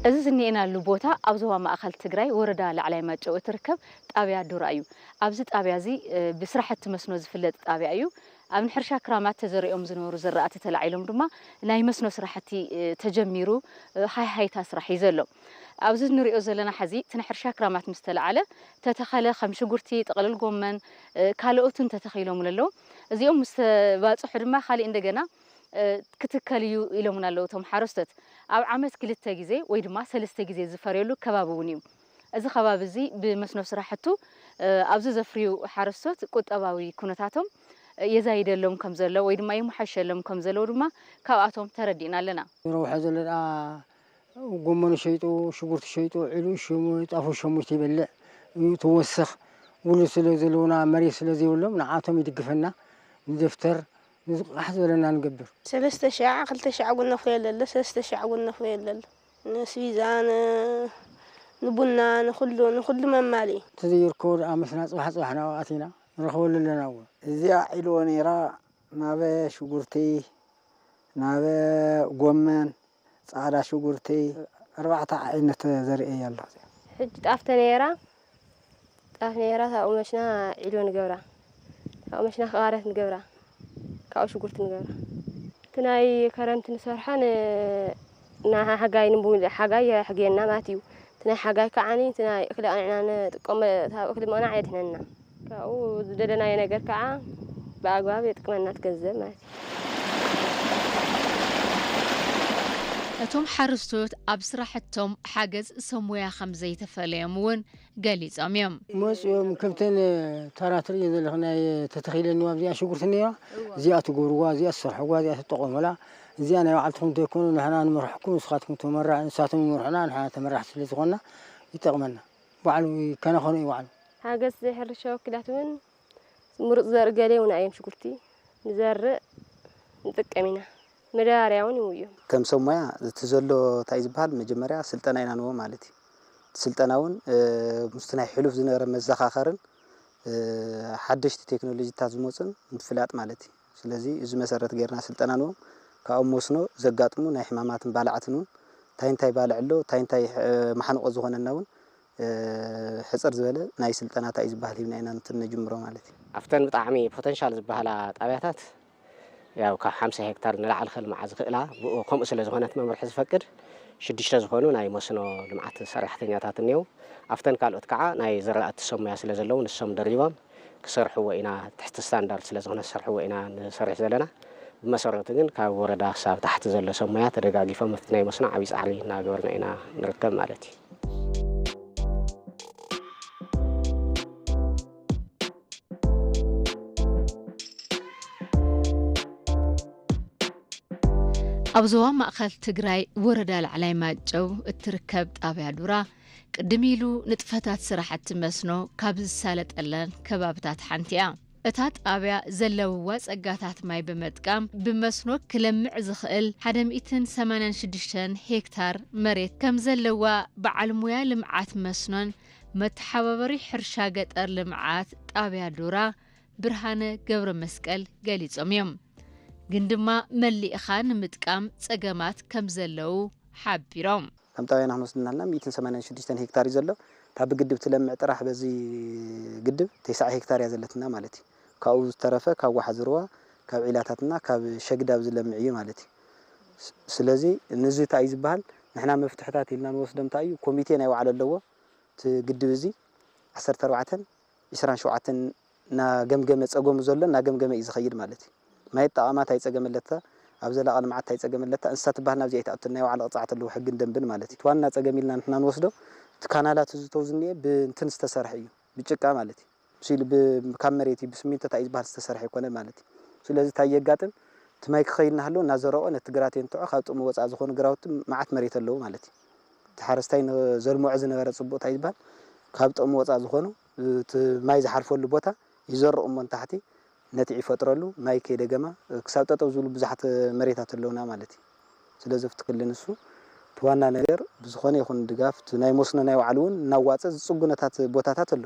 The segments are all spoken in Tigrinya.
እዚ ዝኒኤናሉ ቦታ ኣብ ዞባ ማእኸል ትግራይ ወረዳ ላዕላይ ማጨው እትርከብ ጣብያ ዱራ እዩ። ኣብዚ ጣብያ እዚ፣ እ፣ ብስራሕቲ መስኖ ዝፍለጥ ጣብያ እዩ። ኣብ ንሕርሻ ክራማት ተዘሪኦም ዝነበሩ ዝራእቲ ተላዒሎም ድማ ናይ መስኖ ስራሕቲ፣ እ፣ ተጀሚሩ፣ እ፣ ሃይሃይታ ስራሕ እዩ ዘሎ። ኣብዚ ንሪኦ ዘለና ሕዚ እቲ ንሕርሻ ክራማት ምስ ተላዓለ ተተኸለ ከም ሽጉርቲ፣ ጥቕልል ጎመን፣ እ፣ ካልኦትን ተተኺሎምሉ ኣለዉ። እዚኦም ምስ ተባፅሑ ድማ ካሊእ እንደገና፣ እ፣ ክትከል እዩ ኢሎምና ኣለዉ እቶም ሓረስቶት። ኣብ ዓመት ክልተ ግዜ ወይ ድማ ሰለስተ ግዜ ዝፈርየሉ ከባቢ እውን እዩ። እዚ ከባቢ እዚ ብመስኖ ስራሕቱ፣ እ፣ ኣብዚ ዘፍርዩ ሓረስቶት ቁጠባዊ ኩነታቶም፣ እ፣ የዛይደሎም ከም ዘሎ ወይ ድማ የመሓሸሎም ከም ዘለዉ ድማ ካብኣቶም ተረዲእና ኣለና። ዝረብሖ ዘሎ ደኣ ጎመኑ ሸይጡ፣ ሽጉርቲ ሸይጡ ውዒሉ፣ ሽሙ-፣ ጣፉ ሸሚቱ ይበልዕ እዩ። እቲ ወሰኽ ውሉድ ስለ ዘለዉና፣ መሬት ስለ ዘይብሎም፣ ንዓቶም ይድግፈና። ንደፍተር፣ ንዝቕራሕ ዝበለና ንገብር። ሰለስተ ሻዕ፣ ክልተ ሻዕ ጉነፎ የለለ፣ ሰለስተ ሻዕ ጉነፎ የለለ። ንስቢዛ፣ ን-፣ ንቡና፣ ንኹሉ፣ ንኹሉ መማሊ። ተዘይርከቦ ደኣ መስና ጽባሕ ጽባሕ ናብኡ ኣቲና ንረኽበሉ ኣለና እውን። እዚኣ ዒልዎ ነይራ፣ ናብ ሽጉርቲ፣ ናብ ጎመን፣ ጻዕዳ ሽጉርቲ፣ ኣርባዕተ ዓይነት ዘርኢ እያ ኣሎ። ሕጂ ጣፍ ተነይራ፣ ጣፍ ነይራ፣ ካብኡ መሽና ዒልዎ ንገብራ፣ ካብኡ መሽና ክቓረት ንገብራ፣ ካብኡ ሽጉርቲ ንገብራ። እቲ ናይ ከረምቲ ንሰርሖ ን-፣ ንሓጋይ ንቡ-፣ ሓጋይ የሕግየና ማለት እዩ። እቲ ናይ ሓጋይ ከዓኒ፣ እቲ ናይ እኽሊ ኣቕኒዕና ንጥቀሞ፣ ካብ እኽሊ ምቕናዕ የድሕነና። ካብኡ ዝደለናዮ ነገር ከዓ ብኣግባብ የጥቅመና እቲ ገንዘብ ማለት እዩ። እቶም ሓረስቶት ኣብ ስራሕቶም ሓገዝ ሰብ ሞያ ከም ዘይተፈለዮም እውን ገሊጾም እዮም። መፅኦም ከምተን ተራ ትርእዮ ዘለኽ ናይ ተተኺለኒ ኣብዚኣ ሽጉርቲ እኒኣ፣ እዚኣ ትገብርዋ፣ እዚኣ ትሰርሕዋ፣ እዚኣ ትጠቐሙላ፣ እዚኣ ናይ ባዕልትኹም እንተይኮኑ ንሕና ንመርሕኩም፣ ንስኻትኩም ተመራ-፣ ንሳቶም ይመርሑና፣ ንሕና ተመራሕቲ ስለ ዝኾንና ይጠቕመና። ባዕሉ ይከናኸኖ እዩ ባዕሉ። ሓገዝ ሕርሻ ወኪላት እውን ምሩፅ ዘርኢ ገለ እውን እዮም ሽጉርቲ ንዘርእ ንጥቀም ኢና። መዳበርያ እውን ይውዮም። ከም ሰብ ሞያ እቲ ዘሎ እንታይ እዩ ዝበሃል፣ መጀመርያ ስልጠና ኢና ንህቦ ማለት እዩ። እቲ ስልጠና እውን፣ እ፣ ምስቲ ናይ ሕሉፍ ዝነበረ መዘኻኸርን፣ እ፣ ሓደሽቲ ቴክኖሎጂታት ዝመፁን ምፍላጥ ማለት እዩ። ስለዚ እዚ መሰረት ገይርና ስልጠና ንህቦም። ካብኦም መስኖ ዘጋጥሙ ናይ ሕማማትን ባልዓትን እውን እንታይ እንታይ ባልዕ ኣሎ፣ እንታይ እንታይ፣ እ፣ ማሕንቆ ዝኾነና እውን፣ እ፣ ሕፅር ዝበለ ናይ ስልጠና እንታይ እዩ ዝበሃል ሂብና ኢና እንትን ነጅምሮ ማለት እዩ። ኣብተን ብጣዕሚ ፖተንሻል ዝበሃላ ጣብያታት ያው ካብ ሓምሳ ሄክታር ንላዕሊ ከልምዓ ዝኽእላ፣ ብኡ ከምኡ ስለ ዝኾነ እቲ መምርሒ ዝፈቅድ፣ ሽዱሽተ ዝኾኑ ናይ መስኖ ልምዓት ሰራሕተኛታት እኒአው። ኣብተን ካልኦት ከዓ ናይ ዘራእቲ ሰብ ሞያ ስለ ዘለዉ፣ ንሶም ደሪቦም ክሰርሕዎ ኢና፣ ትሕቲ ስታንዳርድ ስለ ዝኾነ ክሰርሕዎ ኢና ንሰርሕ ዘለና። ብመሰረቱ ግን ካብ ወረዳ ክሳብ ታሕቲ ዘሎ ሰብ ሞያ ተደጋጊፎም ኣብቲ ናይ መስኖ ዓብዪ ፃዕሪ እናገበርና ኢና ንርከብ ማለት እዩ። ኣብ ዞባ ማእኸል ትግራይ ወረዳ ላዕላይ ማጨው እትርከብ ጣብያ ዱራ ቅድም ኢሉ ንጥፈታት ስራሕቲ መስኖ ካብ ዝሳለጠለን ከባብታት ሓንቲ እያ። እታ ጣብያ ዘለውዋ ጸጋታት ማይ ብምጥቃም ብመስኖ ክለምዕ ዝኽእል ሓደ ሚእትን ሰማንያን ሽዱሽተን ሄክታር መሬት ከም ዘለዋ በዓል ሙያ ልምዓት መስኖን መተሓባበሪ ሕርሻ ገጠር ልምዓት ጣብያ ዱራ ብርሃነ ገብረ መስቀል ገሊጾም እዮም። ግን ድማ መሊእኻ ንምጥቃም ጸገማት ከም ዘለዉ ሓቢሮም። ከም ጣብያና ክንወስድ እናልና ሚእትን ሰማንያን ሽዱሽተን ሄክታር እዩ ዘሎ። እታ ብግድብ ትለምዕ ጥራሕ በዚ ግድብ ተስዓ ሄክታር እያ ዘለትና ማለት እዩ። ካብኡ ዝተረፈ ካብ ዋሕዚ ሩባ፣ ካብ ዒላታትና ካብ ሸግዳብ ዝለምዕ እዩ ማለት እዩ። ስ-፣ ስለዚ ንዚ እንታይ እዩ ዝበሃል? ንሕና መፍትሕታት ኢልና ንወስዶ እንታይ እዩ? ኮሚቴ ናይ ባዕሉ ኣለዎ። እቲ ግድብ እዚ ዓሰርተ ኣርባዕተን ዕስራን ሸውዓተን እናገምገመ ጸገሙ ዘሎ እናገምገመ እዩ ዝኸይድ ማለት እዩ። ማይ ኣጠቓቕማ እንታይ ጸገም ኣለታ፣ ኣብ ዘላቒ ልምዓት እንታይ ጸገም ኣለታ፣ እንስሳ ትበሃል ናብዚ ኣይትኣቱን፣ ናይ ባዕሉ ቅጽዓት ኣለዎ ሕግን ደንብን ማለት እዩ። እቲ ዋና ጸገም ኢልና ንሕና ንወስዶ፣ እቲ ካናላት እዚ ተው ዝኒኤ ብእንትን ዝተሰርሐ እዩ፣ ብጭቃ ማለት እዩ። ሲሉ ብ-፣ ካብ መሬት እዩ፣ ብስሚንቶ እንታይ እዩ ዝበሃል ዝተሰርሐ ኣይኮነን ማለት እዩ። ስለዚ እንታይ የጋጥም፣ እቲ ማይ ክኸይድ እናሃለወ እናዘረቖ ነቲ ግራት የንትዖ፣ ካብ ጥቕሚ ወጻኢ ዝኾኑ ግራውቲ መዓት መሬት ኣለዉ ማለት እዩ። እቲ ሓረስታይ ን-፣ ዘልምዖ ዝነበረ ጽቡቕ እንታይ ዝበሃል፣ ካብ ጥቕሚ ወጻኢ ዝኾኑ፣ እቲ ማይ ዝሓልፈሉ ቦታ ይዘርቕ እሞ ንታሕቲ ነቲ ይፈጥረሉ፣ ማይ ከይደገማ፣ ክሳብ ጠጠው ዝብሉ ብዙሓት መሬታት ኣለዉና ማለት እዩ። ስለዚ ኣብቲ ክሊ ንሱ እቲ ዋና ነገር ብዝኾነ ይኹን ድጋፍ፣ እቲ ናይ መስኖ ናይ ባዕሉ እውን እናዋጸ ዝጽጉነታት ቦታታት ኣሎ።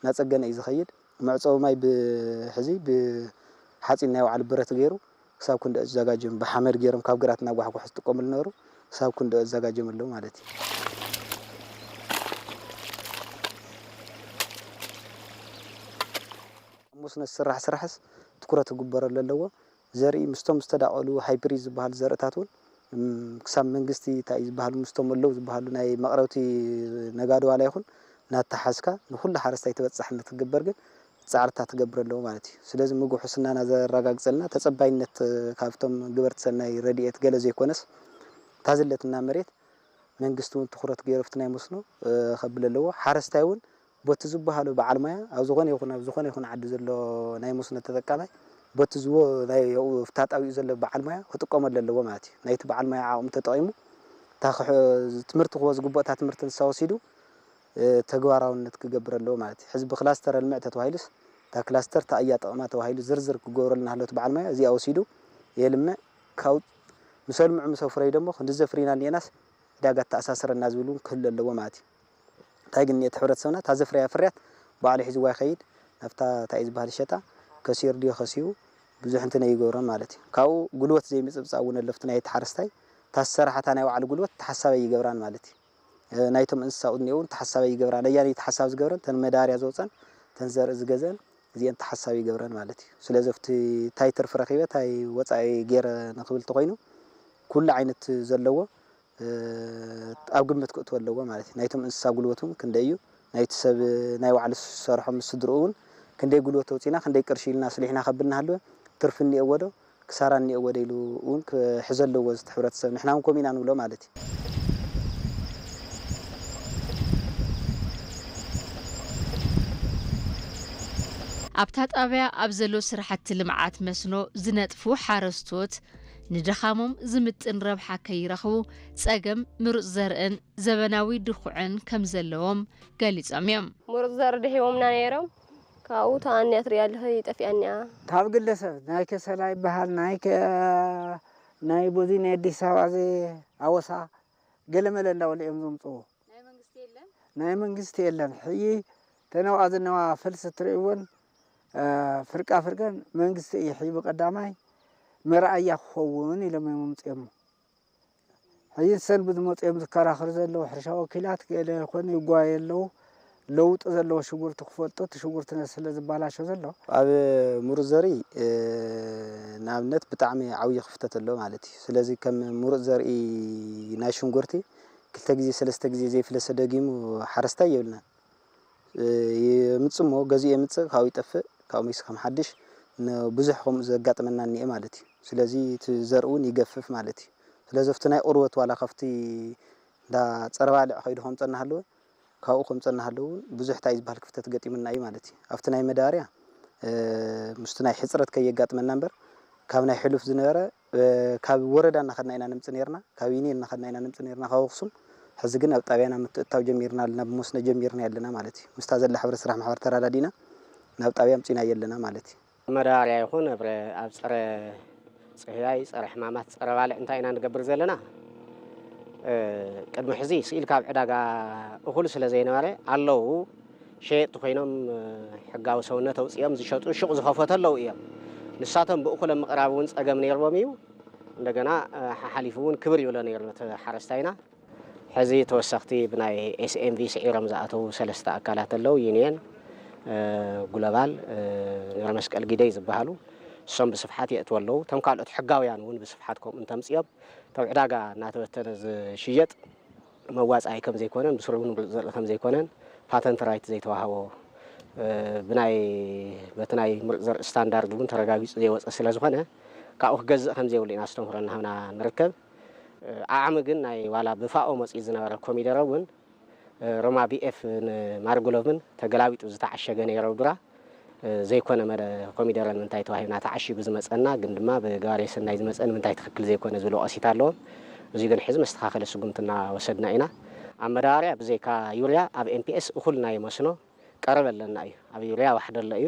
እናጸገነ እዩ ዝኸይድ። መዕጸዊ ማይ ብሕዚ ብሓጺን ናይ ባዕሉ ብረት ገይሩ ክሳብ ክንድኦ ዝዘጋጀዮም፣ ብሓመድ ገይሮም ካብ ግራት እናጓሕጓሑ ዝጥቀምሉ ነበሩ፣ ክሳብ ክንድኦ ዝዘጋጀዮም ኣለዉ ማለት እዩ። መስኖ ዝስራሕ ስራሕስ ትኩረት ክግበረሉ ኣለዎ። ዘርኢ ምስቶም ዝተዳቐሉ ሃይብሪድ ዝበሃሉ ዘርእታት እውን ክሳብ መንግስቲ እንታይ ዝበሃሉ ምስቶም ኣለዉ ዝበሃሉ ናይ መቕረብቲ ነጋዶ ዋላ ይኹን እናተሓዝካ ንኩሉ ሓረስታይ ተበፃሕነት ክግበር ግን ፃዕርታት ክገብር ኣለዎ ማለት እዩ። ስለዚ ምግቢ ሕስናና ዘረጋግፀልና ተፀባይነት ካብቶም ግበርቲ ሰናይ ረድኤት ገለ ዘይኮነስ እታ ዘለትና መሬት መንግስቲ እውን ትኩረት ገይሩ ኣብቲ ናይ መስኖ ከብል ኣለዎ። ሓረስታይ እውን ቦቲ ዝበሃሉ በዓል ሞያ ኣብ ዝኾነ ይኹን ኣብ ዝኾነ ይኹን ዓዲ ዘሎ ናይ መስኖ ተጠቃማይ ቦቲ ዝዎ ናይ ኣብኡ ኣብታ ጣቢኡ ዘሎ በዓል ሞያ ክጥቀመሉ ኣለዎ ማለት እዩ። ናይቲ በዓል ሞያ ዓቕሚ ተጠቒሙ እታ ክሕ- ትምህርቲ ክወ ዝግብኦ እታ ትምህርቲ ንሳ ወሲዱ ተግባራውነት ክገብር ኣለዎ ማለት እዩ። ሕዚ ብክላስተር ኣልምዕ ተተባሂሉስ እታ ክላስተር እታ እያ ጥቕማ ተባሂሉ ዝርዝር ክገብረሉ እናሃለወ እቲ በዓል ሞያ እዚኣ ወሲዱ የልምዕ። ካብ ምስ ኣልምዑ ምስ ኣፍረዩ ደሞ ክንዲ ዘፍሪና እኒኤናስ ዕዳጋ ተኣሳስረና ዝብል እውን ክህሉ ኣለዎ ማለት እዩ። እንታይ ግን እቲ ሕብረተሰብና እታ ዘፍረያ ፍርያት ባዕሉ ሒዝዋ ይኸይድ ናብታ እንታይ እዩ ዝበሃል ሸጣ ከሲሩ ድዮ ከሲቡ ብዙሕ እንትን ኣይገብሮን ማለት እዩ። ካብኡ ጉልበት ዘይምፅብፃብ እውን ኣሎ ኣብቲ ናይ እቲ ሓረስታይ እታ ዝሰራሓታ ናይ ባዕሉ ጉልበት ተሓሳቢ ኣይገብራን ማለት እዩ። ናይቶም እንስሳ እውን እውን ተሓሳቢ ይገብራ ነያነይቲ ሓሳብ ዝገብረን ተን መዳርያ ዘውፀን ተን ዘርኢ ዝገዘን እዚአን ተሓሳቢ ይገብረን ማለት እዩ። ስለዚ ኣብቲ እንታይ ትርፊ ረኺበ እንታይ ወፃኢ ገይረ ንክብል ተኮይኑ ኩሉ ዓይነት ዘለዎ ኣብ ግምት ክእትወ ኣለዎ ማለት እዩ። ናይቶም እንስሳ ጉልበት እውን ክንደይ እዩ፣ ናይቲ ሰብ ናይ ባዕሉ ዝሰርሖ ምስ ስድርኡ እውን ክንደይ ጉልበት ተውፂና ክንደይ ቅርሺ ኢልና ስሊሕና ከብል እናሃለወ ትርፊ እኒኤዎ ዶ ክሳራ እኒኤዎ ዶ ኢሉ እውን ክሕዘ ኣለዎ እዚ ሕብረተሰብ። ንሕና እውን ከምኡ ኢና ንብሎ ማለት እዩ። ኣብታ ጣብያ ኣብ ዘሎ ስራሕቲ ልምዓት መስኖ ዝነጥፉ ሓረስቶት ንድኻሞም ዝምጥን ረብሓ ከይረኽቡ ፀገም ምሩፅ ዘርእን ዘበናዊ ድኹዕን ከም ዘለዎም ገሊፆም እዮም። ምሩፅ ዘርኢ ድሒቦምና ነይሮም። ካብኡ ተኣንያ ትሪኣ ኣለኺ ጠፊኣኒያ። ካብ ግለሰብ ናይ ከሰላ ይበሃል ናይ ከ ናይ ቦዚ ናይ ኣዲስ ኣበባ ዘ ኣወሳ ገለመለ እንዳበሉ እዮም ዘምፅዎ። ናይ መንግስቲ የለን ሕይ ተነብኣ ዝነዋ ፈልሲ ትርእይወን ፍርቃ ፍርቀን መንግስቲ እዩ ሕይ ብቀዳማይ መርኣያ ክኸውን ኢሎም እዮም ኣምፅኦሞ። ሕይ ንሰን ብዝመፅኦም ዝከራኸሩ ዘለዉ ሕርሻ ወኪላት ገለ ይኾኑ ይጓየ ኣለዉ። ለውጢ ዘለዎ ሽጉርቲ ክፈልጡ እቲ ሽጉርቲ ስለ ዝበላሾ ዘሎ። ኣብ ምሩፅ ዘርኢ ንኣብነት ብጣዕሚ ዓብዪ ክፍተት ኣሎ ማለት እዩ። ስለዚ ከም ምሩፅ ዘርኢ ናይ ሽንጉርቲ ክልተ ግዜ ሰለስተ ግዜ ዘይፍለሰ ደጊሙ ሓረስታይ የብልናን። የምፅእ እሞ ገዚኡ የምፅእ ካብኡ ይጠፍእ ካብኡ መይሱ ከም ሓድሽ ብዙሕ ከምኡ ዘጋጥመና እኒአ ማለት እዩ። ስለዚ እቲ ዘርኢ እውን ይገፍፍ ማለት እዩ። ስለዚ ኣብቲ ናይ ቁርበት ዋላ ካብቲ እንዳ ፀረ ባልዕ ከይዱ ከምፀ እናሃለወ ካብኡ ከምፀ እናሃለወ እውን ብዙሕ እንታይ ዝበሃል ክፍተት ገጢሙና እዩ ማለት እዩ። ኣብቲ ናይ መዳበርያ ምስቲ ናይ ሕፅረት ከየጋጥመና እምበር ካብ ናይ ሕሉፍ ዝነበረ ካብ ወረዳ እናኸድና ኢና ነምፅእ ነይርና፣ ካብ ዩኒየን እናኸድና ኢና ነምፅእ ነይርና ካብ ኣኽሱም። ሕዚ ግን ኣብ ጣብያና ምትእትታው ጀሚርና ኣለና፣ ብመስኖ ጀሚርናዮ ኣለና ማለት እዩ። ምስታ ዘላ ሕብረት ስራሕ ማሕበር ተረዳዲእና ናብ ጣብያ ኣምፂእናዮ ኣለና ማለት እዩ። መዳበርያ ይኹን ኣብ ጸረ ጽህያይ፣ ጸረ ሕማማት፣ ጸረ ባልዕ እንታይ ኢና ንገብር ዘለና? ቅድሚ ሕዚ ስኢልካ ኣብ ዕዳጋ እኹል ስለ ዘይነበረ ኣለዉ ሸየጥቲ ኮይኖም ሕጋዊ ሰውነት ኣውፅኦም ዝሸጡ ሹቕ ዝኸፈቱ ኣለዉ እዮም። ንሳቶም ብእኹል ኣብ ምቕራብ እውን ጸገም ነይርዎም እዩ። እንደገና ሓሓሊፉ እውን ክብር ይብሎ ነይሩ ነቲ ሓረስታይና። ሕዚ ተወሰኽቲ ብናይ ኤስኤምቪ ስዒሮም ዝኣተዉ ሰለስተ ኣካላት ኣለዉ፣ ዩኒየን፣ ግሎባል፣ ገብረመስቀል ጊደይ ዝበሃሉ። እሶም ብስፍሓት የእትዉ ኣለዉ። እቶም ካልኦት ሕጋውያን እውን ብስፍሓት ከምኡ እንተምፅኦም፣ እቶም ዕዳጋ እናተበተነ ዝሽየጥ መዋፅኣይ ከም ዘይኮነን ብስሩ እውን ብሉፅ ዘርኢ ከም ዘይኮነን ፓተንት ራይት ዘይተዋህቦ ብናይ በቲ ናይ ምርጥ ዘርኢ ስታንዳርድ እውን ተረጋጊፁ ዘይወፀ ስለ ዝኾነ ካብኡ ክገዝእ ከም ዘይብሉ ኢና ኣስተምህሮ እናሃብና ንርከብ። ዓዓሚ ግን ናይ ዋላ ብፋኦ መፂኡ ዝነበረ ኮሚደረ እውን ሮማ ቢኤፍ ንማርግሎቭን ተገላቢጡ ዝተዓሸገ ነይረ ብራ ዘይኮነ መደ ኮሚደረ ንምንታይ ተዋሂብና ተዓሺጉ ዝመፀና ግን ድማ ብገባሬ ሰናይ ዝመፀ ንምንታይ ትኽክል ዘይኮነ ዝብል ወቐሲታ ኣለዎም። እዚ ግን ሕዚ መስተኻኸሊ ስጉምቲ እናወሰድና ኢና። ኣብ መዳበርያ ብዘይካ ዩርያ ኣብ ኤምፒኤስ እኹል ናይ መስኖ ቀረብ ኣለና እዩ። ኣብ ዩርያ ዋሕደ ኣሎ እዩ።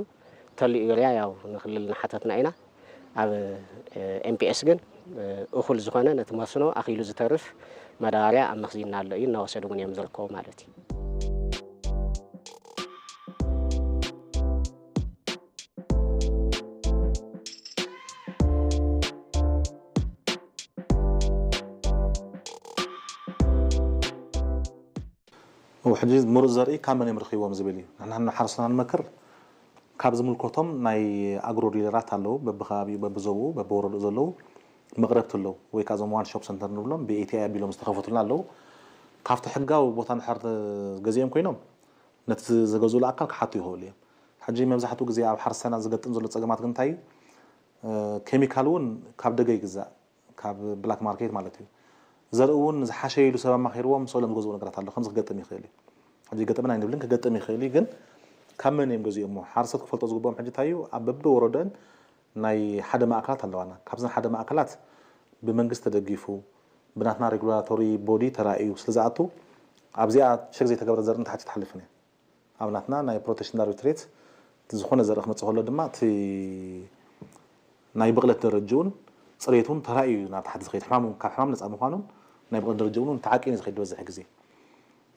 ተሊኡ ዩርያ ያው ንክልል እናሓተትና ኢና። ኣብ ኤምፒኤስ ግን እኹል ዝኾነ ነቲ መስኖ ኣኺሉ ዝተርፍ መዳበርያ ኣብ መኽዚንና ኣሎ እዩ። እናወሰዱ እውን እዮም ዝርከቡ ማለት እዩ። ሕጂ ምሩፅ ዘርኢ ካብ መን እዮም ረኺቦም ዝብል እዩ። ንሕና ንሓረስቶትና ንመክር ካብ ዝምልከቶም ናይ ኣግሮ ዲለራት ኣለዉ፣ በብከባቢኡ፣ በብዞብኡ፣ በብወረድኡ ዘለዉ መቕረብቲ ኣለዉ፣ ወይ ከዓ እዞም ዋን ሾፕ ሰንተር ንብሎም ብኤቲኣይ ኣቢሎም ዝተኸፈቱልና ኣለዉ። ካብቲ ሕጋዊ ቦታ እንድሕር ገዚኦም ኮይኖም ነቲ ዘገዝኡሉ ኣካል ክሓቱ ይኽእሉ እዮም። ሕጂ መብዛሕትኡ ግዜ ኣብ ሓርሰና ዝገጥም ዘሎ ጸገማት ግን እንታይ እዩ? እ፣ ኬሚካል እውን ካብ ደገ ይግዛእ፣ ካብ ብላክ ማርኬት ማለት እዩ። ዘርኢ እውን ዝሓሸ ኢሉ ሰብ ኣማኺርዎም ስእሎም ዝገዝኡ ነገራት ኣሎ። ከምዚ ክገጥም ይኽእል እዩ። ሕጂ ይገጥምን ኣይንብልን፣ ክገጥም ይኽእል እዩ። ግን ካብ መን እዮም ገዚኦሞ? ሓረስቶት ክፈልጦ ዝግብኦም ሕጂ እንታይ እዩ? ኣብ በብወረደን ናይ ሓደ ማእከላት ኣለዋና። ካብዘን ሓደ ማእከላት ብመንግስቲ ተደጊፉ ብናትና ሬጉላቶሪ ቦዲ ተራእዩ ስለ ዝኣቱ ኣብዚኣ ሸክ ዘይተገብረ ዘርኢ ንታሕቲ ትሓልፍን እያ። ኣብ ናትና ናይ ፕሮቴክሽን ዳይሬክቶሬት ዝኾነ ዘርኢ ክመጽእ ከሎ ድማ እቲ ናይ ብቕለት ደረጅኡን ጽሬቱን ተራእዩ ናብ ታሕቲ ዝኸይድ፣ ሕማም እውን ካብ ሕማም ነጻ ምዃኑን ናይ ብቕለት ደረጅኡን እውን ተዓቂኑ ዝኸይድ ዝበዝሕ ግዜ።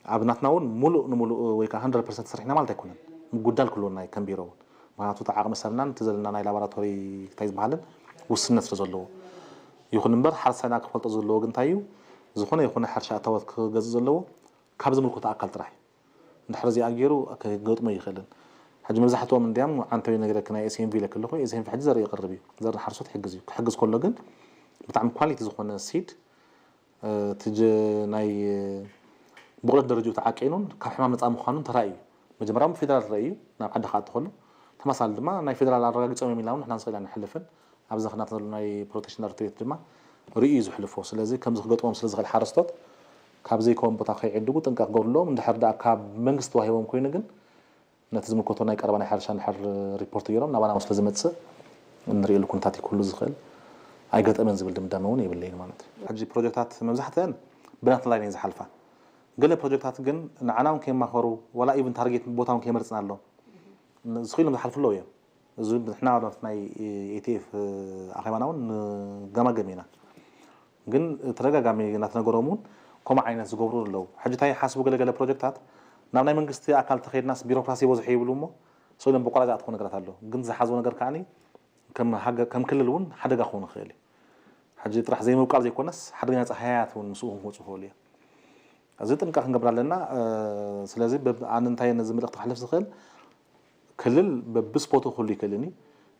ኣብ ናትና እውን ሙሉእ ንሙሉእ ወይ ከዓ ሃንድረድ ፐርሰንት ሰሪሕና ማለት ኣይኮነን፣ ምጉዳል ክህልወና እዩ ከም ቢሮ እውን። ምክንያቱ እቲ ዓቕሚ ሰብናን እቲ ዘለና ናይ ላቦራቶሪ እንታይ ዝበሃልን ውስነት ስለ ዘለዎ። ይኹን እምበር ሓረስታይና ክፈልጦ ዘለዎ ግን እንታይ እዩ፣ ዝኾነ ይኹነ ሕርሻ እታወት ክገዝእ ዘለዎ ካብ ዝምልከቶ ኣካል ጥራሕ እዩ። እንድሕር እዚኣ ገይሩ ክገጥሞ ይኽእልን። ሕጂ መብዛሕትኦም እንዲያም ዓንተው ይነግረክ ናይ ኤስኤምቪ ኢለክ ኣለኹ። ኤስኤምቪ ሕጂ ዘርኢ ይቕርብ እዩ። ዘርኢ ሓረስቶት ይሕግዝ እዩ። ክሕግዝ ከሎ ግን ብጣዕሚ ኳሊቲ ዝኾነ ሲድ፣ እ፣ እቲ ጀ-፣ ናይ ብቑለት ደረጃኡ ተዓቂኑን ካብ ሕማም ነፃ ምዃኑን ተራእዩ። መጀመርያ ብፌደራል ተራእዩ ናብ ዓዲ ክኣቱ ከሎ ተመሳሳሊ ድማ ናይ ፌደራል ኣረጋጊፆም እዮም ኢልና እውን ንሕና ንስእል ኣይንሕልፍን። ኣብዚ ኸናት ዘሎ ናይ ፕሮቴክሽን ዳይሬክቶሬት ድማ ርእዩ እዩ ዝሕልፎ። ስለዚ ከምዚ ክገጥሞም ስለ ዝኽእል ሓረስቶት ካብ ዘይከውን ቦታ ከይዕድጉ ጥንቃቕ ክገብሩ ኣለዎም። እንድሕር ደኣ ካብ መንግስቲ ተዋሂቦም ኮይኑ ግን ነቲ ዝምልከቶ ናይ ቀረባ ናይ ሕርሻ እንድሕር ሪፖርት ገይሮም ናባና ስለ ዝመጽእ እንርእየሉ ኩነታት እዩ ክህሉ ዝኽእል። ኣይገጠመን ዝብል ድምዳመ እውን የብለይን ማለት እዩ። ሕጂ ፕሮጀክታት መብዛሕትአን ብናትና ላይን እየን ዝሓልፋ። ገለ ፕሮጀክታት ግን ንዓና እውን ከየማኸሩ ዋላ ኢቭን ታርጌት ቦታ እውን ከየመርጽና ኣሎ። ዝኽኢሎም ዝሓልፉ ኣለዉ እዮም። እዚ ንሕና ኣብነት ናይ ኤቲኤፍ ኣኼባና እውን ንገማገም ኢና። ግን ተደጋጋሚ እናተነገሮም እውን ከምኡ ዓይነት ዝገብሩ ኣለዉ። ሕጂ እንታይ ይሓስቡ ገለ ገለ ፕሮጀክታት ናብ ናይ መንግስቲ ኣካል ተኸይድናስ ቢሮክራሲ ይበዝሑ ይብሉ እሞ ስኢሎም ብቆራጃ ኣትኾ ነገራት ኣለዉ። ግን ዝሓዝዎ ነገር ከዓኒ ከም ሃገ-፣ ከም ክልል እውን ሓደጋ ክኸውን ይኽእል እዩ። ሕጂ ጥራሕ ዘይምብቃል ዘይኮነስ ሓደገኛ ጸሃያት እውን ምስኡ ክመጹ ይኽእሉ እዮም። እዚ ጥንቃ ክንገብር ኣለና። እ፣ ስለዚ በብ-፣ ኣነ እንታይ ነዚ መልእኽቲ ክሕልፍ ዝኽእል ክልል በብስፖቱ ክህሉ ይክእልን እዩ።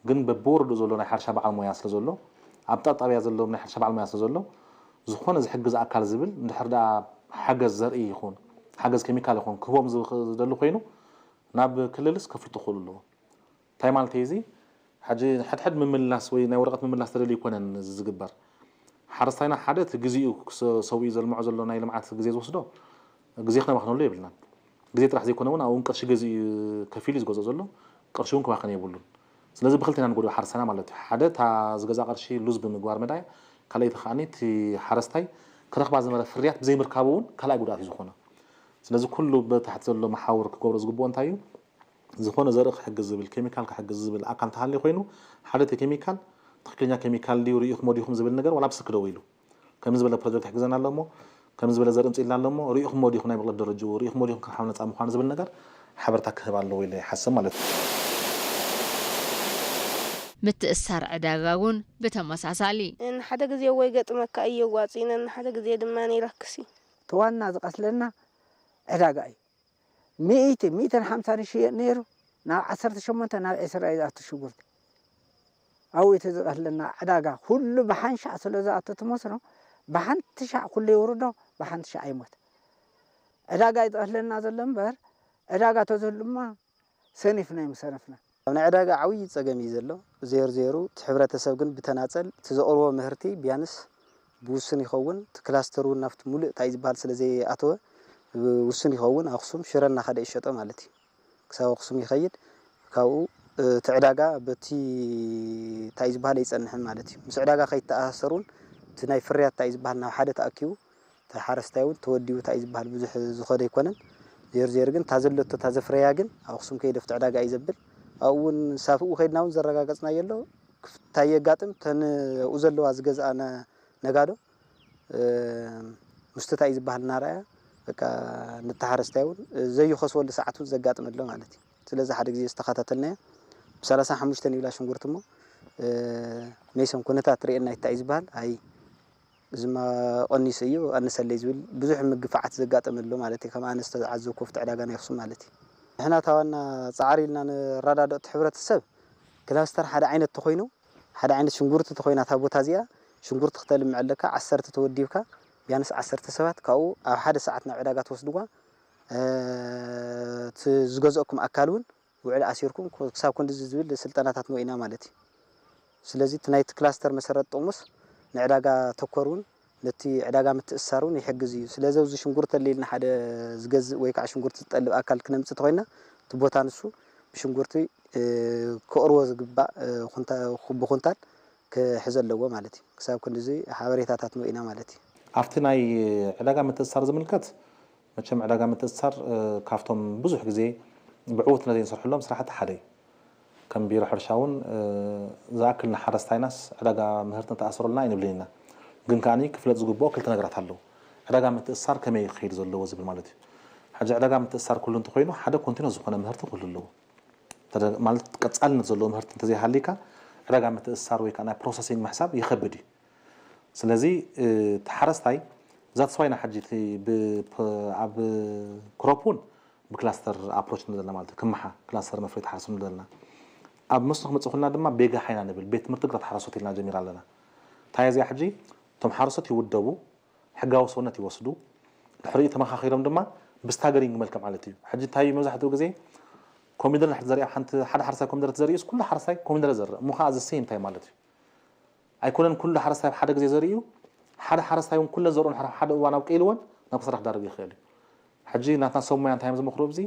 ግን በብወረድኡ ዘሎ ናይ ሕርሻ በዓል ሞያ ስለ ዘሎ፣ ኣብ ጣጣብያ ዘሎ ናይ ሕርሻ በዓል ሞያ ስለ ዘሎ፣ ዝኾነ ዝሕግዝ ኣካል ዝብል እንድሕር ደኣ ሓገዝ ዘርኢ ይኹን፣ ሓገዝ ኬሚካል ይኹን ክህቦም ዝኽ-፣ ዝደሊ ኮይኑ ናብ ክልልስ ከፍልጡ ክኽእሉ ኣለዎም። እንታይ ማለት እዩ እዚ? ሕጂ ሕድሕድ ምምላስ ወይ ናይ ወረቐት ምምላስ ተደልዩ ይኮነን እዚ ዝግበር። ሓረስታይና ሓደ እቲ ግዜኡ ክሰ-፣ ሰዊኡ ዘልምዖ ዘሎ ናይ ልምዓት ግዜ ዝወስዶ ግዜ ክነባኽነሉ የብልናን። ግዜ ጥራሕ ዘይኮነ እውን ኣብኡ ቅርሺ ገዚኡ ከፊሉ እዩ ዝገዝኦ ዘሎ፣ ቅርሺ እውን ክባኽን የብሉን። ስለዚ ብክልተ ኢና ንጎድኦ ሓረስታይና ማለት እዩ። ሓደ እታ ዝገዝኣ ቅርሺ ሉዝ ብምግባር መዳይ፣ ካልኣይቲ ከዓኒ እቲ ሓረስታይ ክረኽባ ዝነበረ ፍርያት ብዘይምርካቡ እውን ካልኣይ ጉድኣት እዩ ዝኾኖ። ስለዚ ኩሉ ብታሕቲ ዘሎ መሓውር ክገብሮ ዝግብኦ እንታይ እዩ? ዝኾነ ዘርኢ ክሕግዝ ዝብል፣ ኬሚካል ክሕግዝ ዝብል ኣካል እንተሃልዩ ኮይኑ፣ ሓደ እቲ ኬሚካል ትኽክለኛ ኬሚካል ድዩ ርኢኹሞ ዲኹም ዝብል ነገር ዋላ ኣብ ስልኪ ደዊሉ ከምዚ ዝበለ ፕሮጀክት ይሕግዘና ኣሎ እሞ፣ ከምዚ ዝበለ ዘርኢ ኣምፂእልና ኣሎ እሞ፣ ርኢኹሞ ዲኹም ናይ ብቕለት ደረጅኡ፣ ርኢኹሞ ዲኹም ካብ ሓመድ ነፃ ምዃኑ ዝብል ነገር ሓበሬታ ክህብ ኣለዎ ኢለ ይሓስብ ማለት እዩ። ምትእስሳር ዕዳጋ እውን ብተመሳሳሊ። ንሓደ ግዜ ወይ ገጥመካ እዩ የዋፅእን፣ ንሓደ ግዜ ድማ ይረክስ እዩ። እቲ ዋና ዝቐትለና ዕዳጋ እዩ። ሚእቲ፣ ሚእትን ሓምሳን ይሽየጥ ነይሩ፣ ናብ ዓሰርተ ሸሞንተ ናብ ዕስራ እዩ ዝኣቱ ሽጉርቲ። ኣብኡ እቲ ዝቐትለና ዕዳጋ ኩሉ ብሓንሻዕ ስለ ዝኣቱ እቲ መስኖ፣ ብሓንቲ ሻዕ ኩሉ የውርዶ፣ ብሓንቲ ሻዕ ይሞት። ዕዳጋ እዩ ዝቐትለና ዘሎ እምበር፣ ዕዳጋ ተዝህሉማ ሰኒፍና እዩ ምሰነፍና። ኣብ ናይ ዕዳጋ ዓብዪ ፀገም እዩ ዘሎ። ዜሩ ዜሩ እቲ ሕብረተሰብ ግን ብተናፀል እቲ ዘቕርቦ ምህርቲ ቢያንስ ብውሱን ይኸውን። እቲ ክላስተር እውን ናብቲ ሙሉእ እንታይ ዝበሃል ስለ ዘይኣተወ ብውሱን ይኸውን። ኣኽሱም ሽረ እናኸደ ይሸጦ ማለት እዩ። ክሳብ ኣኽሱም ይኸይድ። ካብኡ እቲ ዕዳጋ በቲ እንታይ ዝበሃል ኣይፀንሕን ማለት እዩ። ምስ ዕዳጋ ከይተኣሳሰር እውን እቲ ናይ ፍርያት እንታይ ዝበሃል ናብ ሓደ ተኣኪቡ እቲ ሓረስታይ እውን ተወዲቡ እንታይ ዝበሃል ብዙሕ ዝኾደ ኣይኮነን። ዜሩ ዜሩ ግን እታ ዘለቶ እታ ዘፍረያ ግን ኣብ ኣኽሱም ከይደ ኣብቲ ዕዳጋ እዩ ዘብል። ኣብኡ እውን ሳፍኡ ከይድና እውን ዘረጋገፅናዮ ኣሎ። እንታይ የጋጥም ተን ኣብኡ ዘለዋ ዝገዝኣ ነ-፣ ነጋዶ ምስቲ እንታይ ዝበሃል እናረኣያ በቃ ነቲ ሓረስታይ እውን ዘይኸስወሉ ሰዓት እውን ዘጋጥም ኣሎ ማለት እዩ። ስለዚ ሓደ ግዜ ዝተኸታተልናዮ ብሰላሳ ሓሙሽተ ይብላ ሽንጉርቲ እሞ መይሶም ኩነታት ርእየና እንታይ እዩ ዝበሃል ኣይ እዚማ ቀኒሱ እዩ ኣነሰለይ ዝብል ብዙሕ ምግፋዓት ዘጋጠመ ኣሎ ማለት እዩ። ከም ኣነ ዝተዓዘብኩ ኣብቲ ዕዳጋ ናይ ኣኽሱም ማለት እዩ። ንሕና እታ ዋና ፃዕሪ ኢልና ንረዳድኦ እቲ ሕብረተሰብ ክላስተር ሓደ ዓይነት ተኾይኑ፣ ሓደ ዓይነት ሽንጉርቲ ተኾይና እታ ቦታ እዚኣ ሽንጉርቲ ክተልምዕ ኣለካ፣ ዓሰርተ ተወዲብካ ቢያንስ ዓሰርተ ሰባት ካብኡ ኣብ ሓደ ሰዓት ናብ ዕዳጋ ትወስድዋ። እቲ ዝገዝኦኩም ኣካል እውን ውዕል ኣሲርኩም ክሳብ ክንድዚ ዝብል ስልጠናታት ንወ ኢና ማለት እዩ። ስለዚ እቲ ናይቲ ክላስተር መሰረት ጥቕሙስ ንዕዳጋ ተኮር እውን ነቲ ዕዳጋ ምትእስሳር እውን ይሕግዝ እዩ። ስለዚ ኣብዚ ሽንጉርቲ ተለይልና ሓደ ዝገዝእ ወይ ከዓ ሽንጉርቲ ዝጠልብ ኣካል ክነምፅእ ተኮይና እቲ ቦታ ንሱ ብሽንጉርቲ ክእርዎ ዝግባእ ብኩንታል ክሕዘ ኣለዎ ማለት እዩ። ክሳብ ክንድዚ ሓበሬታታት ንወ ኢና ማለት እዩ። ኣብቲ ናይ ዕዳጋ ምትእስሳር ዝምልከት መቸም ዕዳጋ ምትእስሳር ካብቶም ብዙሕ ግዜ ብዕውትነት ዘይንሰርሐሎም ስራሕቲ ሓደ እዩ። ከም ቢሮ ሕርሻ እውን ዝኣክል ንሓረስታይናስ ዕዳጋ ምህርቲ ንተኣሰረልና ኣይንብልን ኢና። ግን ከኣ ክፍለጥ ዝግብኦ ክልተ ነገራት ኣለዉ። ዕዳጋ ምትእስሳር ከመይ ክኸይድ ዘለዎ ዝብል ማለት እዩ። ሕጂ ዕዳጋ ምትእስሳር ኩሉ እንተኮይኑ ሓደ ኮንቲኖ ዝኾነ ምህርቲ ክህሉ ኣለዎ። ማለት ቀጻልነት ዘለዎ ምህርቲ እንተዘይሃልይካ ዕዳጋ ምትእስሳር ወይ ከዓ ናይ ፕሮሰሲንግ ምሕሳብ ይኸብድ እዩ። ስለዚ እቲ ሓረስታይ ዛትስ ዋይ ኢና ሕጂ እቲ ብ- ፕ- ኣብ ክሮፕ እውን ብክላስተር ኣፕሮች ንብል ዘለና ማለት እዩ። ክምሓ ክላስተር መፍረይቲ ሓረስቶት ንብል ዘለና። ኣብ መስኖ ክመፅእ ኩልና ድማ ቤጋ ሓይና ንብል ቤት ትምህርቲ ግራት ሓረስቶት ኢልና ጀሚራ ኣለና። እንታይ እዚኣ ሕጂ እቶም ሓረስቶት ይውደቡ፣ ሕጋዊ ሰውነት ይወስዱ፣ ድሕሪኡ ተመኻኺሮም ድማ ብስታገሪንግ መልክዕ ማለት እዩ። ሕጂ እንታይ እዩ መብዛሕትኡ ግዜ ኮሚደረ ንድሕር ዘሪኣ ሓንቲ ሓደ ሓረስታይ ኮሚደረ ተዘሪኡስ ኩሉ ሓረስታይ ኮሚደረ ዘርእ እሞ ከዓ ዘ ሴም ታይም ማለት እዩ። ኣይኮነን ኩሉ ሓረስታይ ኣብ ሓደ ግዜ ዘርእዩ ሓደ ሓረስታይ እውን ኩለን ዘርኡን ሓደ ሓደ እዋን ኣብቂልወን ናብ ክስራሕ ክዳርግ ይኽእል እዩ። ሕጂ ናትና ሰብ ሞያ እንታይ እዮም ዝመኽሩ ኣብዚ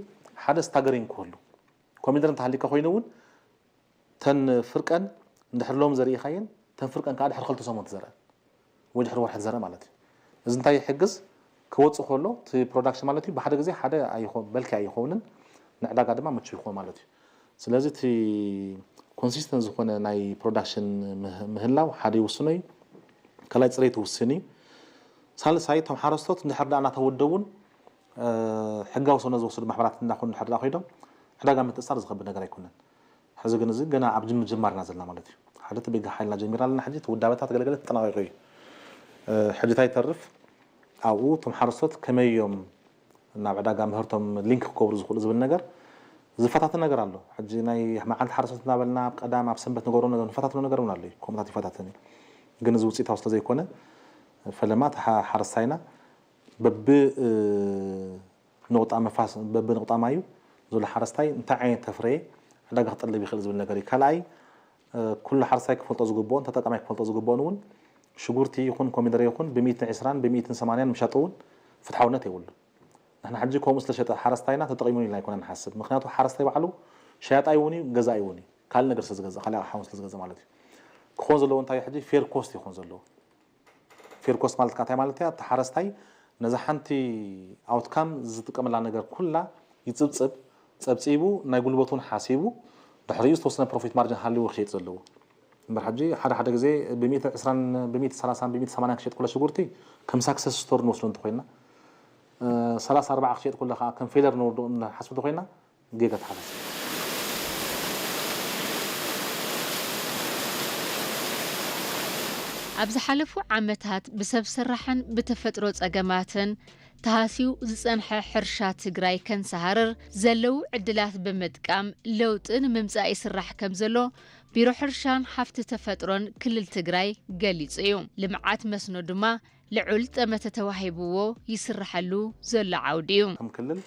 ሓደ ስታገሪንግ ክህሉ ኮሚደረ እንተሃሊካ ኮይኑ እውን ተን ፍርቀን እንድሕር ሎም ዘርኢኻየን ተን ፍርቀን ከዓ ድሕሪ ክልተ ሰሙን ትዘርአን ወይ ድሕሪ ወርሒ ትዘርእ ማለት እዩ። እዚ እንታይ ይሕግዝ ክወፅእ ከሎ እቲ ፕሮዳክሽን ማለት እዩ ብሓደ ግዜ ሓደ ኣይኾ- በልኪ ኣይኸውንን ንዕዳጋ ድማ ምቹ ይኾን ማለት እዩ። ስለዚ እቲ ኮንሲስተንት ዝኾነ ናይ ፕሮዳክሽን ምህላው ሓደ ይውስኖ እዩ። ካልኣይ ፅሬት ይውስን እዩ። ሳልሳይ እቶም ሓረስቶት እንድሕር ደኣ እናተወደቡን ሕጋዊ ሰውነት ዝወሰዱ ማሕበራት እናኾኑ እንድሕር ደኣ ኮይዶም ዕዳጋ ምትእሳር ዝኸብድ ነገር ኣይኮነን። ሕዚ ግን እዚ ገና ኣብ ምጅማር ኢና ዘለና ማለት እዩ። ሓደ እቲ ቤጋ ሓይልና ጀሚርና ኣለና ሕጂ እቲ ውዳበታት ገለገለ ተጠናቒቑ እዩ። ሕጂ እንታይ ይተርፍ ኣብኡ እቶም ሓረስቶት ከመይ እዮም ናብ ዕዳጋ ምህርቶም ሊንክ ክገብሩ ዝኽእሉ ዝብል ነገር ዝፈታተን ነገር ኣሎ። ሕጂ ናይ መዓልቲ ሓረስቶት እናበልና ኣብ ቀዳም ኣብ ሰንበት ንገብሮ ነገር ንፈታተኖ ነገር እውን ኣሎ እዩ። ከምኡታት ይፈታተን እዩ። ግን እዚ ውፅኢታዊ ስለ ዘይኮነ ፈለማ እቲ ሓ- ሓረስታይና በቢ ንቑጣ መፋስ በቢ ንቑጣ ማዩ ዘሎ ሓረስታይ እንታይ ዓይነት ተፍረየ ዕዳጋ ክጠልብ ይኽእል ዝብል ነገር እዩ። ካልኣይ ኩሉ ሓረስታይ ክፈልጦ ዝግብኦን ተጠቃማይ ክፈልጦ ዝግብኦን እውን ሽጉርቲ ይኹን ኮሚደረ ይኹን ብሚእትን ዕስራን ብሚእትን ሰማንያን ምሻጡ እውን ፍትሓውነት የብሉን። ንሕና ሕጂ ከምኡ ስለሸጠ ሓረስታይና ተጠቒሙን ኢልና ኣይኮነ ንሓስብ። ምክንያቱ ሓረስታይ ባዕሉ ሸያጣይ እውን እዩ ገዛኢ እውን እዩ። ካልእ ነገር ስለዝገዝእ ካልእ ኣቕሓ እውን ስለዝገዝእ ማለት እዩ። ክኾን ዘለዎ እንታይ እዩ ሕጂ ፌር ኮስት ይኾን ዘለዎ። ፌር ኮስት ማለት ከዓ እንታይ ማለት እያ? እቲ ሓረስታይ ነዛ ሓንቲ ኣውትካም ዝጥቀመላ ነገር ኩላ ይፅብፅብ፣ ፀብፂቡ ናይ ጉልበቱ እውን ሓሲቡ ድሕሪኡ ዝተወሰነ ፕሮፊት ማርጅን ሃልይዎ ክሸጥ ዘለዎ። እምበር ሕጂ ሓደ ሓደ ግዜ ብሚእቲ ዕስራን ብሚእቲ ሰላሳን ብሚእቲ ሰማንያን ክሸጥ ከሎ ሽጉርቲ ከም ሳክሰስ ስቶር ንወስዶ እንተኮይንና፣ ሰላሳ ኣርባዓ ክሸጥ ከሎ ከዓ ከም ፌለር ንወስዶ ንሓስብ እንተኮይንና ጌጋ ተሓሳስብ። ኣብ ዝሓለፉ ዓመታት ብሰብ ሰራሕን ብተፈጥሮ ጸገማትን ተሃስዩ ዝጸንሐ ሕርሻ ትግራይ ከንሰሃርር ዘለዉ ዕድላት ብምጥቃም ለውጢ ንምምጻእ ይስራሕ ከም ዘሎ ቢሮ ሕርሻን ሃፍቲ ተፈጥሮን ክልል ትግራይ ገሊጹ እዩ። ልምዓት መስኖ ድማ ልዑል ጠመተ ተዋሂብዎ ይስርሐሉ ዘሎ ዓውዲ እዩ። ከም ክልል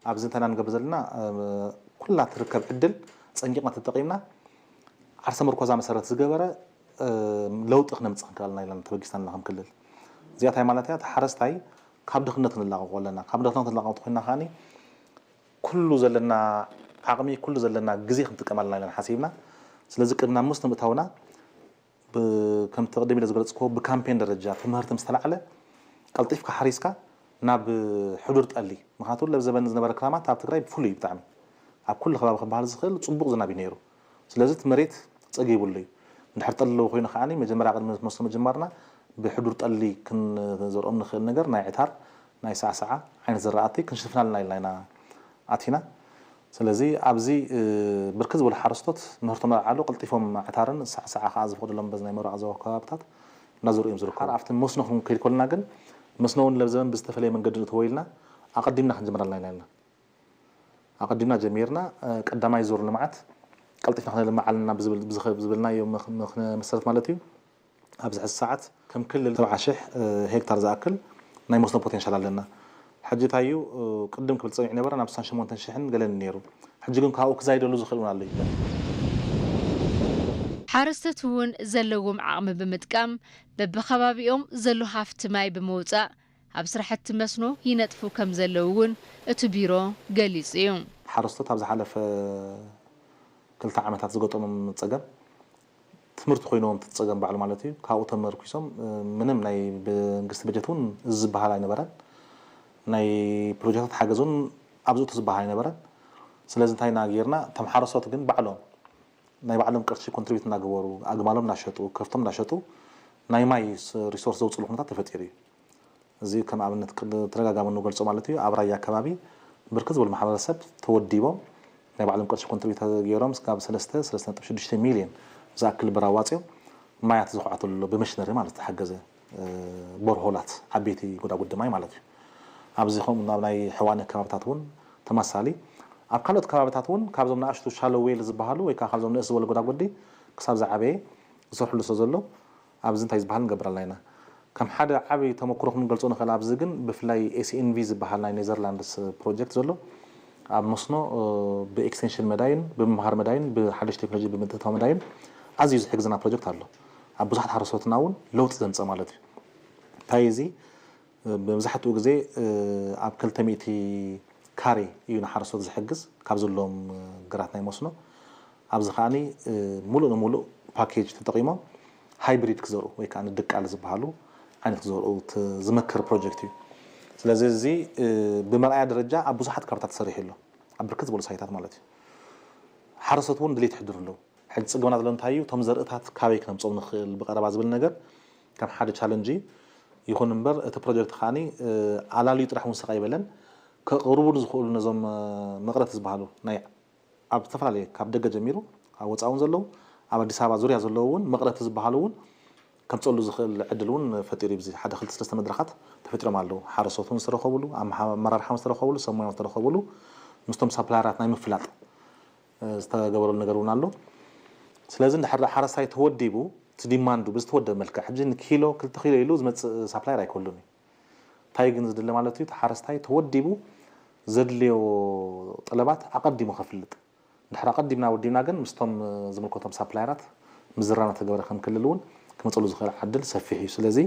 ኣብዚ እንታይ ኢና ንገብር ዘለና ኩላ ትርከብ ዕድል ፀንቂቕና ተጠቒምና ዓርሰ ምርኮዛ መሰረት ዝገበረ ለውጢ ክነምፅእ ክንክእል ኢና ኢልና ተበጊስና ኣለና ከም ክልል። እዚኣ እንታይ ማለት እያ? እቲ ሓረስታይ ካብ ድኽነት ክንላቐቆ ኣለና። ካብ ድኽነት ክንላቐቆ እንተኮይንና ከዓኒ ኩሉ ዘለና ዓቕሚ ኩሉ ዘለና ግዜ ክንጥቀም ኣለና ኢልና ሓሲብና። ስለዚ ቅድሚ ናብ መስኖ ምእታውና ከምቲ ቅድም ኢለ ዝገለፅክዎ ብካምፔን ደረጃ እቲ ምህርቲ ምስ ተላዕለ ቀልጢፍካ ሓሪስካ ናብ ሕዱር ጠሊ ምክንያቱ ለብ ዘበን ዝነበረ ክራማት ኣብ ትግራይ ፍሉይ እዩ ብጣዕሚ ኣብ ኩሉ ከባቢ ክበሃል ዝኽእል ፅቡቕ ዝናብ እዩ ነይሩ ስለዚ እቲ መሬት ፀጊቡሉ እዩ እንድሕር ጠሊ ኣለዎ ኮይኑ ከዓ መጀመርያ ቅድሚ መስኖ ምጅማርና ብሕዱር ጠሊ ክንዘርኦም ንኽእል ነገር ናይ ዕታር ናይ ሳዕሳዓ ዓይነት ዝራእቲ ክንሽፍን ኣለና ኢልና ኢና ኣቲና ስለዚ ኣብዚ ብርክት ዝበሉ ሓረስቶት ምህርቶም እናልዓሉ ቀልጢፎም ዕታርን ሳዕሳዓ ከዓ ዝፈቕድሎም በዚ ናይ ምብራቕ ዞባ ከባብታት እናዘርኡ እዮም ዝርከቡ። ሓር ኣብቲ መስኖ ክንከይድ ከለና ግን መስኖ እውን ለብዘበን ብዝተፈለየ መንገዲ ንእትዎ ኢልና ኣቐዲምና ክንጅምር ኣለና ኢና ኢልና። ኣቐዲምና ጀሚርና። እ፣ ቀዳማይ ዙር ልምዓት ቀልጢፍና ክነልምዕ ኣለና ብዝብል፣ ብዝኸ-፣ ብዝበልናዮ ምኽ-፣ ምኽነ መሰረት ማለት እዩ። ኣብዚ ሕዚ ሰዓት ከም ክልል ሰብዓ ሽሕ፣ እ፣ ሄክታር ዝኣክል ናይ መስኖ ፖቴንሻል ኣለና። ሕጂ እንታይ እዩ፣ እ፣ ቅድም ክብል ጸኒሑ ነበረ ናብ ስሳን ሸሞንተን ሽሕን ገለን ነይሩ። ሕጂ ግን ካብኡ ክዛይደሉ ዝኽእል እውን ኣሎ ይበል። ሓረስቶት እውን ዘለዎም ዓቕሚ ብምጥቃም በብኸባቢኦም ዘሎ ሃፍቲ ማይ ብምውፃእ ኣብ ስራሕቲ መስኖ ይነጥፉ ከም ዘለዉ እውን እቲ ቢሮ ገሊፁ እዩ። ሓረስቶት ኣብ ዝሓለፈ ክልተ ዓመታት ዝገጠሞም ጸገም ትምህርቲ ኮይኖም እቲ ጸገም ባዕሉ ማለት እዩ። ካብኡ ተመርኪሶም፣ እ፣ ምንም ናይ መንግስቲ በጀት እውን እዚ ዝበሃል ኣይነበረን። ናይ ፕሮጀክታት ሓገዝ እውን ኣብዚ እቲ ዝበሃል ኣይነበረን። ስለዚ እንታይ ኢና ጌርና፣ እቶም ሓረስቶት ግን ባዕሎም ናይ ባዕሎም ቅርሺ ኮንትሪቢዩት እናገበሩ፣ ኣግማሎም እናሸጡ፣ ከፍቶም እናሸጡ ናይ ማይ ስ-፣ ሪሶርስ ዘውፅሉ ኩነታት ተፈጢሩ እዩ። እዚ ከም ኣብነት ቅድ-፣ ተደጋጋሚ እንገልጾ ማለት እዩ። ኣብ ራያ ኣከባቢ ብርክት ዝበሉ ማሕበረሰብ ተወዲቦም ናይ ባዕሎም ቅርሺ ኮንትሪቢዩት ገይሮም እስካብ ሰለስተ፣ ሰለስተ ነጥቢ ሽዱሽተ ሚልዮን ዝኣክል ብር ኣዋፂኦም ማያት ዝኹዓተሉ ኣሎ፣ ብመሽነሪ ማለት ዝተሓገዘ፣ እ፣ ቦርሆላት፣ ዓበይቲ ጎዳጉዲ ማይ ማለት እዩ። ኣብዚ ከምኡ ኣብ ናይ ሕዋነ ከባብታት እውን ተመሳሳሊ። ኣብ ካልኦት ከባብታት እውን ካብዞም ንኣሽቱ ሻሎ ዌል ዝበሃሉ ወይ ከዓ ካብዞም ንእስ ዝበሉ ጎዳጉዲ ክሳብ ዝዓበየ ዝሰርሕሉ ስለ ዘሎ ኣብዚ እንታይ ዝበሃል ንገብር ኣለና ኢና። ከም ሓደ ዓቢ ተመክሮ ክንገልጾ ንኽእል። ኣብዚ ግን ብፍላይ ኤስኤንቪ ዝበሃል ናይ ኔዘርላንድስ ፕሮጀክት ዘሎ ኣብ መስኖ፣ እ፣ ብኤክስቴንሽን መዳይን ብምምሃር መዳይን ብሓደሽ ቴክኖሎጂ ብምትእታው መዳይን ኣዝዩ ዝሕግዝና ፕሮጀክት ኣሎ። ኣብ ብዙሓት ሓረስቶትና እውን ለውጢ ዘምጸ ማለት እዩ። እንታይ እዚ፣ እ፣ መብዛሕትኡ ግዜ፣ እ፣ ኣብ ክልተ ሚእቲ ካሬ እዩ ንሓረስቶት ዝሕግዝ ካብ ዘለዎም፣ እ፣ ግራት ናይ መስኖ። ኣብዚ ከዓኒ፣ እ፣ ሙሉእ ንሙሉእ ፓኬጅ ተጠቒሞም ሃይብሪድ ክዘርኡ ወይ ከዓ ድቃል ዝበሃሉ ዓይነት ክዘርኡ ት-፣ ዝመክር ፕሮጀክት እዩ። ስለዚ እዚ፣ እ፣ ብመርኣያ ደረጃ ኣብ ብዙሓት ከባብታት ተሰሪሑ ኣሎ። ኣብ ብርክት ዝበሉ ሳይታት ማለት እዩ። ሓረስቶት እውን ድሌት ይሕድሩ ኣለዉ። ሕጂ ጸገምና ዘሎ እንታይ እዩ? እቶም ዘርእታት ካበይ ክነምጾም ንኽእል ብቐረባ ዝብል ነገር ከም ሓደ ቻለንጅ እዩ። ይኹን እምበር እቲ ፕሮጀክት ከዓኒ፣ እ፣ ኣላልዩ ጥራሕ እውን ስቕ ኣይበለን። ከቕርቡ ንዝኽእሉ ነዞም፣ እ፣ መቕረት ዝበሃሉ ናይ ኣብ ዝተፈላለየ ካብ ደገ ጀሚሩ ኣብ ወፃኢ እውን ዘለዉ ኣብ ኣዲስ ኣበባ ዙርያ ዘለዉ እውን መቕረት ዝበሃሉ እውን ከምፀሉ ዝኽእል ዕድል እውን ፈጢሩ እዩ። ብዚ ሓደ ክልተ ሰለስተ መድረኻት ተፈጢሮም ኣለዉ። ሓረስቶት እውን ዝተረኸብሉ፣ ኣመሓ-፣ ኣመራርሓ እውን ዝተረኸብሉ፣ ሰብ ሞያ እውን ዝተረኸብሉ፣ ምስቶም ሳፕላየራት ናይ ምፍላጥ፣ እ፣ ዝተገበረሉ ነገር እውን ኣሎ። ስለዚ እንድሕር ደኣ ሓረስታይ ተወዲቡ፣ እቲ ዲማንዱ ብዝተወደበ መልክዕ፣ ሕጂ ንኪሎ፣ ክልተ ኪሎ ኢሉ ዝመጽእ ሳፕላየር ኣይኮሉን እዩ። እንታይ ግን ዝድለ ማለት እዩ፣ እቲ ሓረስታይ ተወዲቡ ዘድልዮ ጠለባት ኣቐዲሙ ከፍልጥ። እንድሕር ኣቐዲምና ወዲብና ግን ምስቶም፣ እ፣ ዝምልከቶም ሳፕላየራት ምዝራብ እናተገበረ ከም ክልል እውን ክመጸሉ ዝኽእል ዕድል ሰፊሕ እዩ። ስለዚ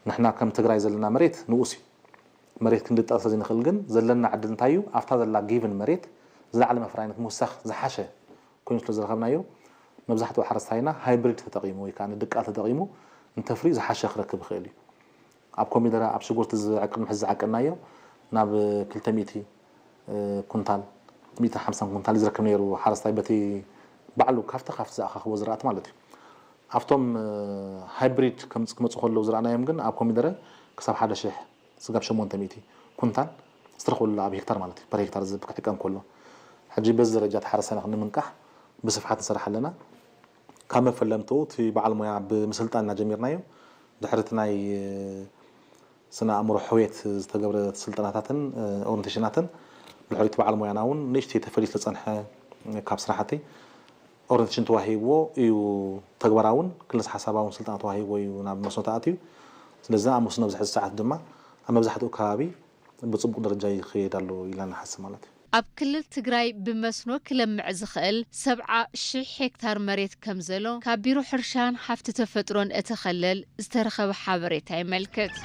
ንሕና ከም ትግራይ ዘለና መሬት ንኡስ እዩ። መሬት ክንድጠር ስለ ዘይንኽእል ግን ዘለና ዕድል እንታይ እዩ? ኣብታ ዘላ ጊቭን መሬት ዝለዓለ መፍራይነት ምውሳኽ ዝሓሸ ኮይኑ ስለ ዝረኸብናዮ፣ መብዛሕትኡ ሓረስታይና ሃይብሪድ ተጠቒሙ ወይ ከዓ ንድቃል ተጠቒሙ እንተፍርዩ ዝሓሸ ክረክብ ይኽእል እዩ። ኣብ ኮሚደረ፣ ኣብ ሽጉርቲ ዝዕቅን፣ ሕዚ ዝዓቀናዮ ናብ ክልተ ሚእቲ፣ እ፣ ኩንታል፣ ሚእትን ሓምሳን ኩንታል እዩ ዝረክብ ነይሩ ሓረስታይ፣ በቲ ባዕሉ ካብቲ፣ ካብቲ ዝኣኻኽቦ ዝራእቲ ማለት እዩ። ኣብቶም፣ እ፣ ሃይብሪድ ከም-፣ ክመፁ ከለዉ ዝረኣናዮም ግን ኣብ ኮሚደረ ክሳብ ሓደ ሽሕ ስጋብ ሸሞንተ ሚእቲ ኩንታል ዝተረኽበሉ ኣብ ሄክታር ማለት እዩ፣ ፐር ሄክታር ዝብ ክዕቀን ከሎ። ሕጂ በዚ ደረጃ እቲ ሓረስታይና ክንምንቃሕ ብስፍሓት ንሰርሕ ኣለና። ካብ መፈለምትኡ እቲ በዓል ሞያ ብምስልጣን ኢና ጀሚርናዮ። ድሕሪ እቲ ናይ፣ እ፣ ስነ ኣእምሮ ሕውየት ዝተገብረ ስልጠናታትን፣ እ፣ ኦሪንቴሽናትን ድሕሪት በዓል ሞያና እውን ንእሽተይ ተፈልዩ ስለዝጸንሐ ካብ ስራሕቲ ኦሪንቴሽን ተዋሂብዎ እዩ ተግባራውን ክልስ ሓሳባውን ስልጠና ተዋሂብዎ እዩ ናብ መስኖ ተኣትዩ። ስለዚ ኣብ መስኖ ኣብዚ ሕዚ ሰዓት ድማ ኣብ መብዛሕትኡ ከባቢ ብጽቡቕ ደረጃ ይኸይድ ኣሎ ኢልና ንሓስብ ማለት እዩ። ኣብ ክልል ትግራይ ብመስኖ ክለምዕ ዝኽእል ሰብዓ ሽሕ ሄክታር መሬት ከም ዘሎ ካብ ቢሮ ሕርሻን ሃፍቲ ተፈጥሮን እቲ ክልል ዝተረኸበ ሓበሬታ የመልክት።